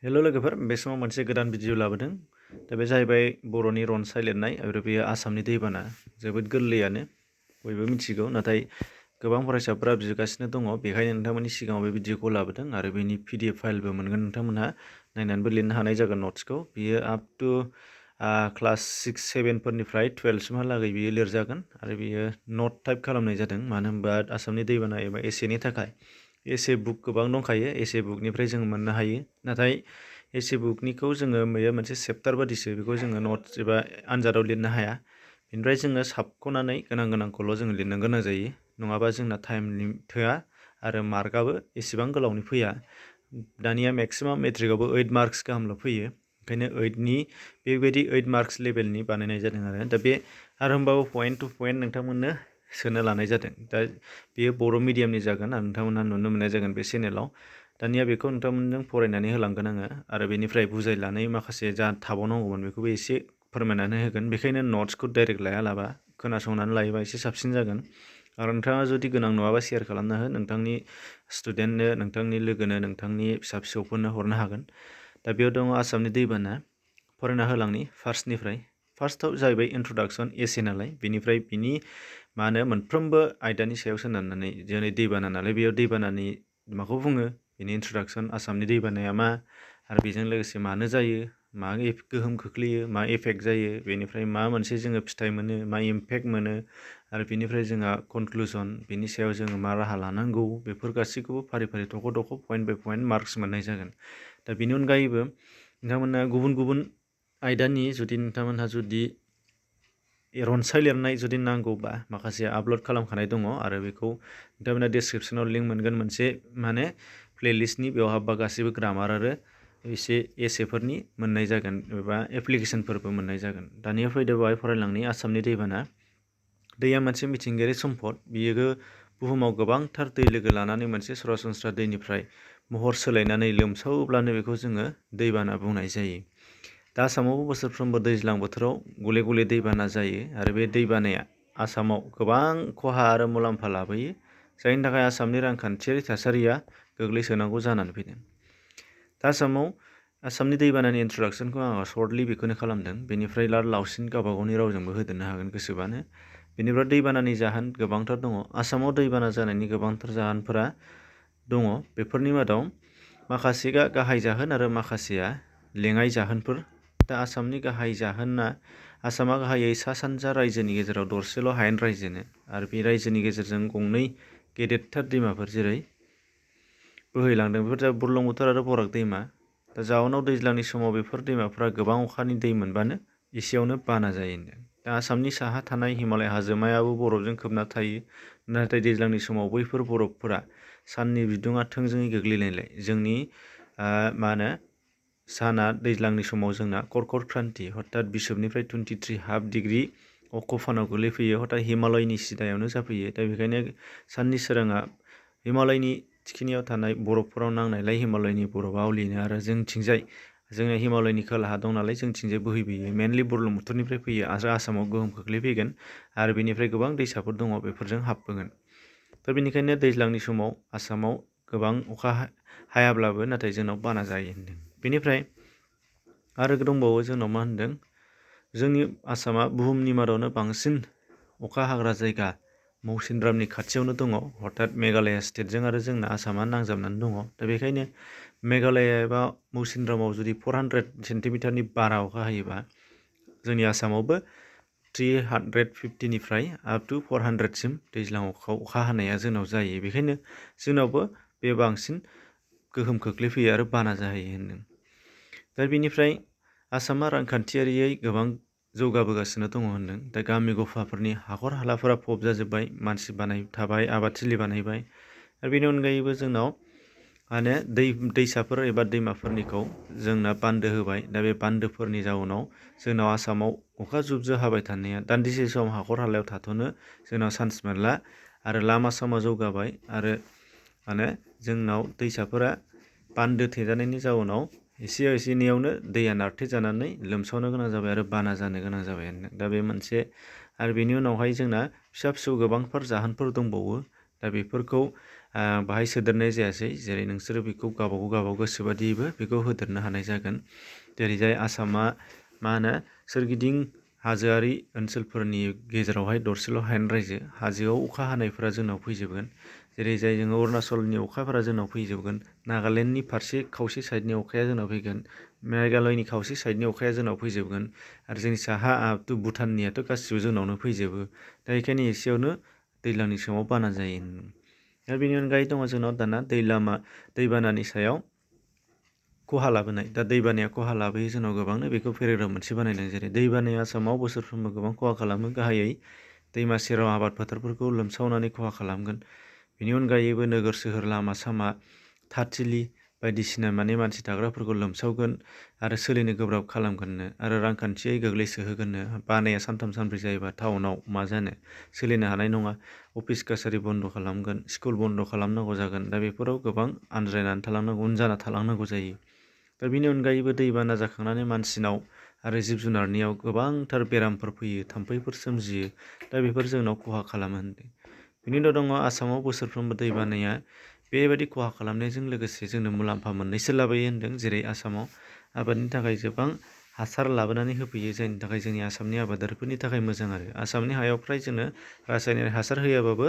हेल' लोगोफोर बे समाव मोनसे गोदान भिडिअ लाबोदों दा बे जाहैबाय बर'नि रनसाय लिरनाय आरो बेयो आसामनि दैबाना जोबोद गोरलैयानो बयबो मिथिगौ नाथाय गोबां फरायसाफोरा बिगासिनो दङ बेखायनो नोंथांमोननि सिगाङाव बे भिडिअखौ लाबोदों आरो बेनि PDF फाइलबो मोनगोन नोंथांमोनहा नायनानैबो लिरनो हानाय जागोन नट्सखौ बियो आप टु क्लास 6-7 फोरनिफ्राय 12 सिमहालागै बियो लिरजागोन आरो बियो नट टाइप खालामनाय जादों मानो होनबा आसामनि दैबाना एबा एसेनि थाखाय एसे बुक गोबां दंखायो एसे बुकनिफ्राय जों मोननो हायो नाथाय एसे बुकनिखौ जोङो बेयो मोनसे चेप्टार बादिसो बेखौ जोङो नट्स एबा आनजादाव लिरनो हाया बेनिफ्राय जोङो साबख'नानै गोनांखौल' जोङो लिरनो गोनां जायो नङाबा जोंना टाइमनि थोआ आरो मार्कआबो एसेबां गोलावनि फैया दानिया मेक्सिमाम मेट्रिकआवबो 8 मार्क्स गाहामल' फैयो ओंखायनो 8नि बेबायदि 8 मार्क्स लेभेलनि बानायनाय जादों आरो दा बे आरो होमबाबो पइन्ट टु पइन्ट नोंथांमोननो सोनो लानाय जादों दा बेयो बर' मिडियामनि जागोन आरो नोंथांमोनहा नुनो मोननाय जागोन बे चेनेलाव दानिया बेखौ नोंथांमोनजों फरायनानै होलांगोन आङो आरो बेनिफ्राय बुजायनानै माखासे जा थाबावनांगौमोन बेखौबो एसे फोरमायनानै होगोन बेखायनो नट्सखौ डाइरेक्ट लायालाबा खोनासंनानै लायोबा एसे साबसिन जागोन आरो नोंथाङा जुदि गोनां नङाबा शेयार खालामना हो नोंथांनि स्टुडेन्टनो नोंथांनि लोगोनो नोंथांनि फिसा फिसौफोरनो हरनो हागोन दा बेयाव दङ आसामनि दैबाना फरायना होलांनि फार्स्टआव जाहैबाय इन्ट्रडाक्सन एसे नालाय बेनिफ्राय बिनि मा होनो मोनफ्रोमबो आयदानि सायाव सोनारनानै जेरै दैबाना नालाय बेयाव दैबानानि माखौ बुङो बेनि इन्ट्रडाक्सन आसामनि दैबानाया मा आरो बेजों लोगोसे मानो जायो मा गोहोम खोख्लैयो मा इफेक्ट जायो बेनिफ्राय मा मोनसे जोङो फिथाइ मोनो मा इम्पेक्ट मोनो आरो बेनिफ्राय जोंहा कनक्लुजन बेनि सायाव जोङो मा राहा लानांगौ बेफोर गासैखौबो फारि फारि थख' पइन्ट बाय पइन्ट मार्क्स मोननाय जागोन दा बेनि अनगायैबो नोंथांमोना गुबुन गुबुन आयदानि जुदि नोंथांमोनहा जुदि रनसाय लिरनाय जुदि नांगौबा माखासे आपल'ड खालामखानाय दङ आरो बेखौ नोंथांमोना डिसक्रिपसनाव लिंक मोनगोन मोनसे माने प्लेलिस्टनि बेयाव हाबबा गासैबो ग्रामार आरो एसे एसेफोरनि मोननाय जागोन एबा एप्लिकेसनफोरबो मोननाय जागोन दानिया फैदो बेवहाय फरायलांनि आसामनि दैबाना दैया मोनसे मिथिंगायारि सम्पद बियो बुहुमाव गोबांथार दै लोगो लानानै मोनसे सरासनस्रा दैनिफ्राय महर सोलायनानै लोमसावोब्लानो बेखौ जोङो दैबाना बुंनाय जायो दा आसामावबो बोसोरफ्रोमबो दैज्लां बोथोराव गले गले दैबाना जायो आरो बे दैबानाया आसामाव गोबां खहा आरो मुलाम्फा लाबोयो जायनि थाखाय आसामनि रांखान्थियारि थासारिया गोग्लैसोनांगौ जानानै फैदों दा आसामनि दैबानानि इन्ट्रडाक्सनखौ आङो सर्टलि बेखौनो खालामदों बेनिफ्राय लावसिन गावबा गावनि रावजोंबो होदेरनो हागोन गोसोबानो बेनिफ्राय दैबानानि जाहोन गोबांथार दङ आसामाव दैबाना जानायनि गोबांथार जाहोनफोरा दङ बेफोरनि मादाव माखासेया गाहाय जाहोन आरो माखासेया लेङाइ जाहोनफोर दा आसामनि गाहाय जाहोना आसामा गाहायै सा सानजा रायजोनि गेजेराव दरसेल' हायेन रायजोनो आरो बे रायजोनि गेजेरजों गंनै गेदेरथार दैमाफोर जेरै बोहैलांदों बेफोर जाबाय बुरलुंबुथुर आरो बराग दैमा दा जाउनाव दैज्लांनि समाव बेफोर दैमाफोरा गोबां अखानि दै मोनबानो एसेयावनो बाना जायो दा आसामनि साहा थानाय हिमालय हाजोमायाबो बरफजों खोबना थायो नाथाय दैज्लांनि समाव बैफोर बरफफोरा साननि बिदुङा थोंजोङै गोग्लैनायलाय जोंनि मा होनो साना दैज्लांनि समाव जोंना कर्कट क्रान्ति हथात बिसुबनिफ्राय 23.5 डिग्रि अक्षफानाव गोलैफैयो हथात हिमालयनि सिदायावनो जाफैयो दा बेखायनो साननि सोराङा हिमालयनि थिखिनियाव थानाय बरफफोराव नांनायलाय हिमालयनि बरफआ आवलिनो आरो जोंना हिमालयनि खोलाहा दं नालाय जोंथिंजाय बोहैबोयो मेनलि बुरलुंबुथुरनिफ्राय फैयो आरो आसामाव गोहोम खोख्लैफैगोन आरो बेनिफ्राय गोबां दैसाफोर दङ बेफोरजों हाबबोगोन दा बेनिखायनो दैज्लांनि समाव आसामाव गोबां अखा हायाब्लाबो नाथाय जोंनाव बाना जायो होनदों बेनिफ्राय आरो दंबावो जोंनाव मा होनदों जोंनि आसामा बुहुमनि मादावनो बांसिन अखा हाग्रा जायगा मौसिनरामनि खाथियावनो दङ हथात मेघालया स्टेटजों आरो जोंना आसामा नांजाबनानै दङ दा बेखायनो मेघालया एबा मौसिनरामाव जुदि 400 सेन्टिमिटारनि बारा अखा हायोबा जोंनि आसामावबो 350निफ्राय आप टु 400 सिम दैज्लाङाव अखा हानाया जोंनाव जायो बेखायनो जोंनावबो बे बांसिन गोहोम खोख्लैफैयो आरो बाना जाहैयो होनदों दा बेनिफ्राय आसामा रांखान्थियारियै गोबां जौगाबोगासिनो दङ होनदों दा गामि गफाफोरनि हाखर हालाफोरा फबजाजोब्बाय मानसि थाबाय आबादथिलि बानायबाय आरो बेनि अनगायैबो जोंनाव माने दैसाफोर एबा दैमाफोरनिखौ जोंना बान्दो होबाय दा बे बान्दोफोरनि जाउनाव जोंनाव आसामाव अखा जुब जुब हाबाय थानाया दान्दिसे सम हाखर हालायाव थाथ'नो जोंनाव चान्स मोनला आरो लामा सामा जौगाबाय आरो माने जोंनाव दैसाफोरा बान्दो थेजानायनि जाउनाव एसेयावनो दैया नारथेजानानै लोमसावनो गोनां जाबाय आरो बाना जानो गोनां जाबाय दा बे मोनसे आरो बेनि उनावहाय जोंना फिसा फिसौ गोबांफोर जाहोनफोर दंबावो दा बेफोरखौ बाहाय सोदेरनाय जायासै जेरै नोंसोरो बेखौ गावबागाव गोसो बादियैबो बेखौ होदेरनो हानाय जागोन जेरैजाय आसामा मा होनो सोरगिदिं हाजोआरि ओनसोलफोरनि गेजेरावहाय दरसेल' हायेन रायजो हाजोआव अखा हानायफोरा जोंनाव फैजोबगोन जेरैजाय जोङो अरुणाचलनि अखाफोरा जोंनाव फैजोबगोन नागालेण्डनि फारसे खावसे साइडनि अखाया जोंनाव फैगोन मेघालयनि खावसे साइडनि अखाया जोंनाव फैजोबगोन आरो जोंनि साहा भुटाननियाथ' गासिबो जोंनावनो फैजोबो दा बेखायनो एसेयावनो दैज्लांनि समाव बाना जायो दा बेनि अनगायै दङ जोंनाव दाना दैबानानि सायाव खहा लाबोनाय दा दैबानाया खहा लाबोयो जोंनाव गोबांनो बेखौ पेराग्राफ मोनसे बानायदों जेरै दैबानाया आसामाव बोसोरफ्रोमबो गोबां खहा खालामो गाहायै दैमा सेराव आबाद फोथारफोरखौ लोमसावनानै खहा खालामगोन बेनि अनगायैबो नोगोर सोहोर लामा सामा थाथिलि बायदिसिना मानसि थाग्राफोरखौ लोमसावगोन आरो सोलिनो गोब्राब खालामगोननो आरो रांखान्थियै गोग्लैसोहोगोननो बानाया सानथाम सानब्रै जायोबा टाउनाव मा जानो सोलिनो हानाय नङा अफिस कासारि बन्द' खालामगोन स्कुल बन्द' खालामनांगौ जागोन दा बेफोराव गोबां आनज्रायनानै थालांनांगौ उन जाना थालांनांगौ जायो दा बेनि अनगायैबो दैबाना जाखांनानै मानसिनाव आरो जिब जुनारनियाव गोबांथार बेरामफोर फैयो थाम्फैफोर सोमजियो दा बेफोर जोंनाव खहा खालामो होनदों बेनि उनाव दङ आसामाव बोसोरफ्रोमबो दैबानाया बेबायदि खहा खालामनायजों लोगोसे जोंनो मुलाम्फा मोननैसो लाबोयो होनदों जेरै आसामाव आबादनि थाखाय गोबां हासार लाबोनानै होफैयो जायनि थाखाय जोंनि आसामनि आबादारिफोरनि थाखाय मोजां आरो आसामनि हायाव फ्राय जोंनो रासायनारि हासार होआबाबो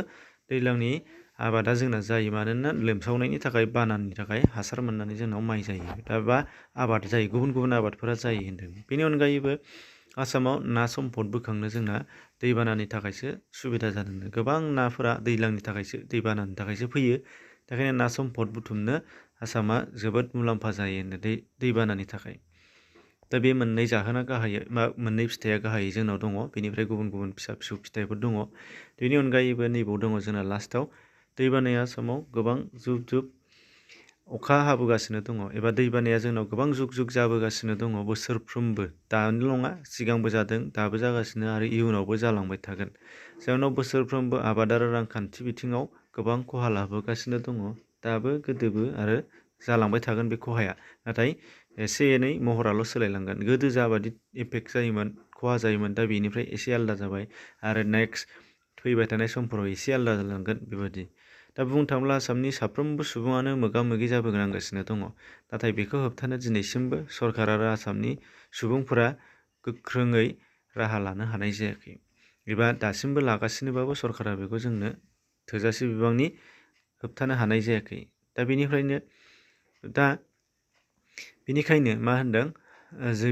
दैज्लांनि आबादा जोंना जायो मानोना लोमसावनायनि थाखाय बानानि थाखाय हासार मोननानै जोंनाव माइ जायो दा बा आबाद जायो गुबुन गुबुन आबादफोरा जायो होनदों बेनि अनगायैबो आसामाव ना सम्पद बोखांनो जोंना दैबानानि थाखायसो सुबिदा जादों गोबां नाफोरा दैज्लांनि थाखायसो दैबानानि थाखायसो फैयो दा बेखायनो ना सम्पद बुथुमनो आसामा जोबोद मुलाम्फा जायो होनो दैबानानि थाखाय दा बे मोननै जाहोना गाहायै मोननै फिथाइया गाहायै जोंनाव दङ बेनिफ्राय गुबुन गुबुन फिसा फिसौ फिथाइफोर दङ बेनि अनगायैबो नैबाव दङ जोंना लास्टआव दैबानाया आसामाव गोबां जुब जुब अखा हाबोगासिनो दङ एबा दैबानाया जोंनाव गोबां जुग जुग जाबोगासिनो दङ बोसोरफ्रोमबो दानि नङा सिगांबो जादों दाबो जागासिनो आरो इयुनावबो जालांबाय थागोन जाउनाव बोसोरफ्रोमबो आबाद आरो रांखान्थि बिथिङाव गोबां खहा लाबोगासिनो दङ दाबो गोदोबो आरो जालांबाय थागोन बे खहाया नाथाय एसे एनै महराल' सोलायलांगोन गोदो जाबादि इफेक्ट जायोमोन खहा जायोमोन दा बेनिफ्राय एसे आलादा जाबाय आरो नेक्स्ट फैबाय थानाय समफोराव एसे आलादा जालांगोन बेबायदि दा बुंनो थाङोब्ला आसामनि साफ्रोमबो सुबुङानो मोगा मोगि जाबोनांगासिनो दङ नाथाय बेखौ होबथानो दिनैसिमबो सरकार आरो आसामनि सुबुंफोरा गोख्रोङै राहा लानो हानाय जायाखै एबा दासिमबो लागासिनोबाबो सरकारा बेखौ जोंनो थोजासे बिबांनि होबथानो हानाय जायाखै दा बेनिखायनो मा होनदों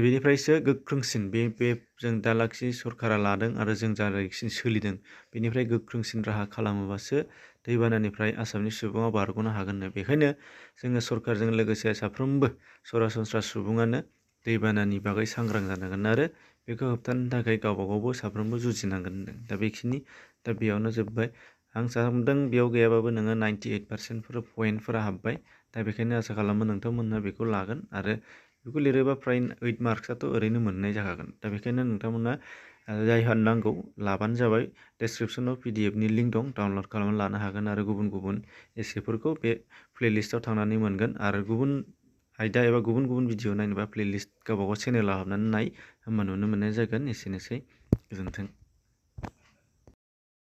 बेनिफ्रायसो गोख्रोंसिन बे जों दालागसि सरकारा लादों आरो जों जालागसिन सोलिदों बेनिफ्राय गोख्रोंसिन राहा खालामोबासो दैबानानिफ्राय आसामनि सुबुङा बारग'नो हागोननो बेखायनो जोङो सरकारजों लोगोसे साफ्रोमबो सरासनस्रा सुबुङानो दैबानानि बागै सांग्रां जानांगोन आरो बेखौ होबथानो थाखाय गावबा गावबो साफ्रोमबो जुजिनांगोन दा बेखिनि दा बेयावनो जोब्बाय आं सानदों बेयाव गैयाबाबो नोङो 98% पइन्टफोरा हाबबाय दा बेखायनो आसा खालामो नोंथांमोनहा बेखौ लागोन आरो बेखौ लिरोबा फ्राय 8 मार्क्सआथ' ओरैनो मोननाय जाखागोन दा बेखायनो नोंथांमोना जायहा नांगौ लाबानो जाबाय डेसक्रिपसनाव PDF नि लिंक दं डाउनलड खालामनानै लानो हागोन आरो गुबुन गुबुन एसेफोरखौ बे प्लेलिस्टआव थांनानै मोनगोन आरो गुबुन आयदा एबा गुबुन गुबुन भिडिअ नायनोबा प्लेलिस्ट गावबागाव चेनेलाव हाबनानै नाय होमबा नुनो मोननाय जागोन एसेनोसै गोजोन्थों